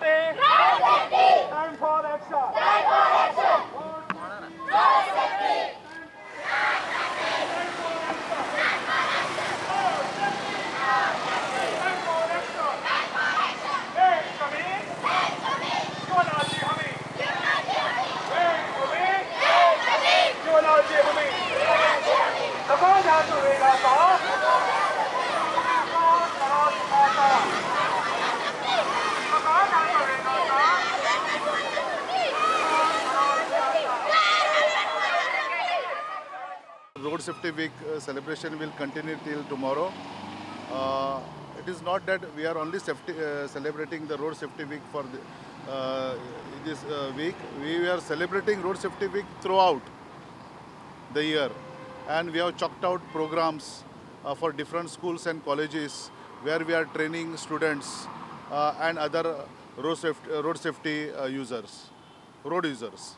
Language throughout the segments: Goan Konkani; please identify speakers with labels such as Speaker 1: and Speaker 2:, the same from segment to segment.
Speaker 1: safety. Road safety. Time for action. Time for action. Road safety. Time for action. Time for action. Road safety. Time for action. Time for action. Hey, Kami. Hey, Kami. Yonaji Hami. Yonaji Hami. Hey, Kami. Hey, Kami. Yonaji Hami. Yonaji Hami. Takoja Turega Ta.
Speaker 2: Road Safety Week celebration will continue till tomorrow. It is not that we are only celebrating the Road Safety Week for this week. We are celebrating Road Safety Week throughout the year, and we have chalked out programs for different schools and colleges where we are training students and other road safety users, road users.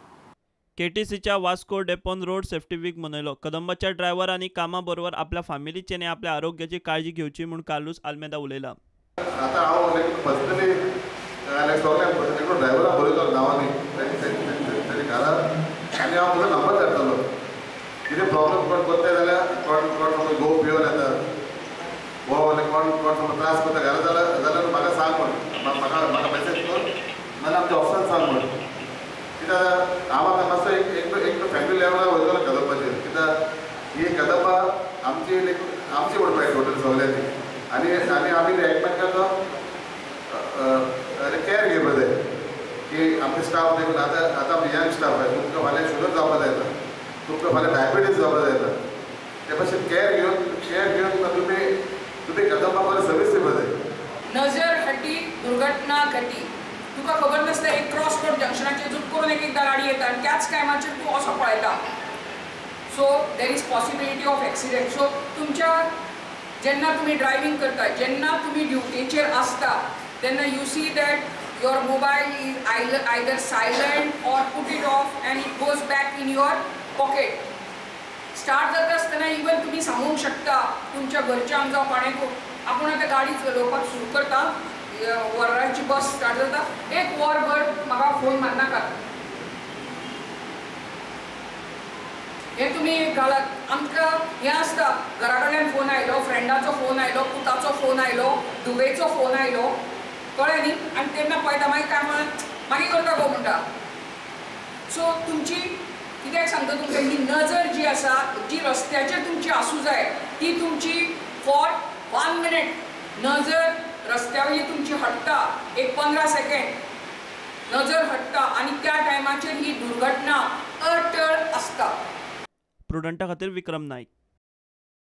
Speaker 3: केटीसीच्या Vasco डेपोन road safety week मनयलो. कदंबाच्या ड्रायव्हरांनी कामा बरोबर आपल्या फामिलीची आनी आपल्या आरोग्याची काळजी घेवची म्हूण कार्लूस आल्मेदा उलयला.
Speaker 4: आतां हांव पर्सनली सगळ्यांक ड्रायव्हराक बरयतो नांवांनी तांच्या घरा आनी हांव म्हजो नंबर धाडटलो. कितें प्रॉब्लम कोण करता जाल्यार कोण कोण समज गोव पिवन येता वो कोण कोण समज त्रास करता घरा जाल्यार जाल्यार म्हाका सांग म्हण, म्हाका म्हाका मॅसेज कर नाजाल्यार आमच्या ऑफिसान सांग म्हण. कित्याक हांव आतां मातसो एक एक फॅमिली लेवलार वयतलो कदंबाचेर, कित्याक ही कदंबा आमची आमची म्हणपाक टोटल सगल्यांची आनी आनी आमी एकमेकांचो कॅर घेवपाक जाय की आमचे स्टाफ देखून आतां आतां आमचे यंग स्टाफ आसा, तुमकां फाल्यां शुगर जावपाक जायना, तुमकां फाल्यां डायबिटीज जावपाक जायना, ते भाशेन कॅर घेवन तुमी तुमी कदंबा बरें सर्वीस दिवपाक जाय.
Speaker 5: नजर हटी दुर्घटना घटी. तुका खबर नासता एक क्रॉस रोड जंक्शनाचेर झूट करून एक एकदां गाडी येता आनी त्याच टायमाचेर तूं असो पळयता. So there is possibility of accident. So तुमच्या जेन्ना तुमी ड्रायव्हींग करता, जेन्ना तुमी ड्युटेचेर आसता तेन्ना you see that your mobile is either silent or put it off and it goes back in your pocket. Start जाता आसतना इवन तुमी सांगूंक शकता तुमच्या घरच्यांक जावं कोणाकूय, आपूण आतां गाडी चलोवपाक सुरू करता, वरांची बस स्टार्ट जाता, एक वरभर म्हाका फोन मारनाकात. हें तुमी घालात. आमकां हें आसता, घरा कडल्यान फोन आयलो, फ्रेंडाचो फोन आयलो, पुताचो फोन आयलो, धुवेचो फोन आयलो, कळ्ळें न्ही, आनी तेन्ना पळयता मागीर काय म्हण मागीर करता गो म्हणटा. सो तुमची कित्याक सांगता तुमकां, ही नजर जी आसा जी रस्त्याचेर तुमची आसूं जाय ती तुमची फॉर 1 मिनीट नजर रस्त्या वयली तुमची हट्टा, एक 15 सेकेंड नजर हट्टा आनी त्या टायमाचेर ही दुर्घटना अटळ आसता.
Speaker 3: प्रुडंटा खातीर विक्रम नाईक.